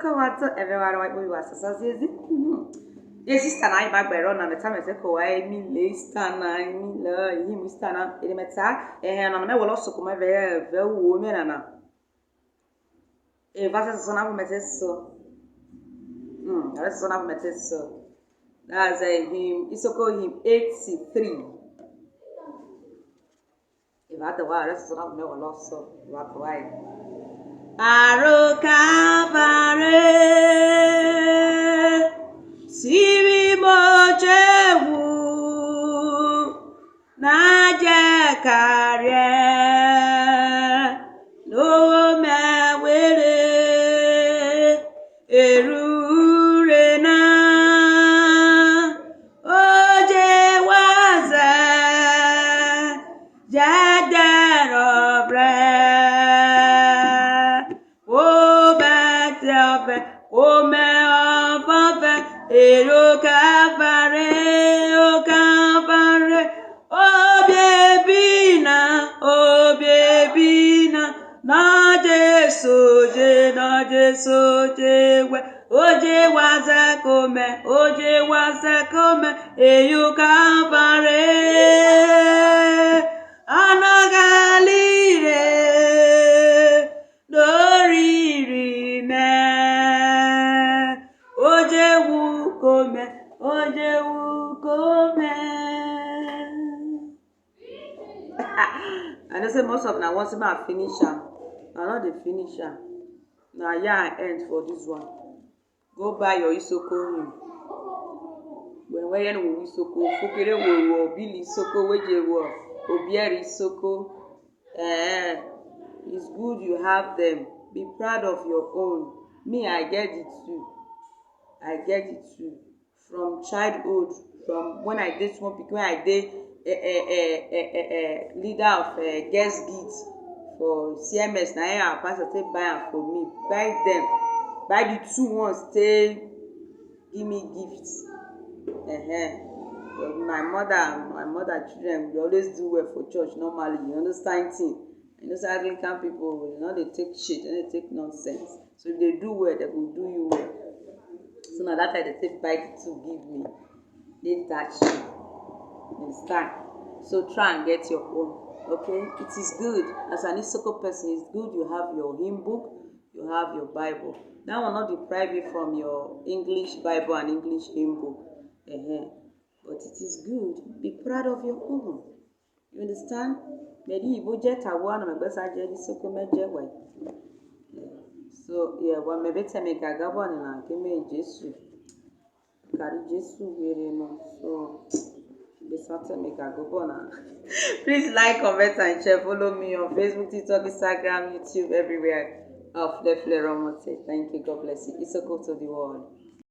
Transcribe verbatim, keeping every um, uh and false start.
Come on, to everyone, right? We was so easy. Yes, sister, na iba gbero na meta me se ko wa emi le sister na emi le him sister na ele meta. Eh, na me wolo so ko me ve ve wo me na na. Eh, verse so na me se so. Hmm, verse so na me se so. That's uh, him. It's okay, him eighty-three. Ivate wa rest na me wala so wa kwai. Aro Kalvarị, siri mochewu na je karịa n'ome were erure na oje waze jadero bre. O bete ofe, ome ofofe, ero Kalvarị, o Kalvarị, obi ebina, obi ebina, na Jesu je, na Jesu je we, oje waze kome, oje waze kome, eyo Kalvarị, anagalire, loriri me, oje wu kome, oje wu kome. I know say most of na once I finish am, I no dey finish am. Na here I end for this one. Go buy your isoko room. When when you isoko, fukere wo wo, bili isoko, weje wo, obieri isoko. Eh, it's good you have them. Be proud of your own. Me, I get it too. I get it too. From childhood, from when I dey small pikin, when I dey eh, eh, eh, eh, eh, eh, leader of eh, guest guild for C M S, na him our pastor take buy am for me. Buy them, buy the two ones take give me gift. Uh-huh. But my mother, my mother children, we always do well for church normally. You understand thing? You know, say Anglican people, they no dey take shit, they no dey take nonsense. So if they do well, they will do you well. So now that time they take buy the two give me. They touch me. You understand? So try and get your own. Okay? It is good. As an Isoko person, it's good you have your hymn book, you have your Bible. That will not deprive you from your English Bible and English hymn book. Uh-huh. But it is good. Be proud of your own. You understand? Medi ibo je tawa na megbesa je di soko meje wai. So yeah, wa mebe teme gaga boni na ke me Jesu. Kari Jesu were no. So be sa teme gaga bona. Please like, comment, and share. Follow me on Facebook, TikTok, Instagram, YouTube, everywhere. Of Lefle Romote. Thank you. God bless you. Isoko to the world.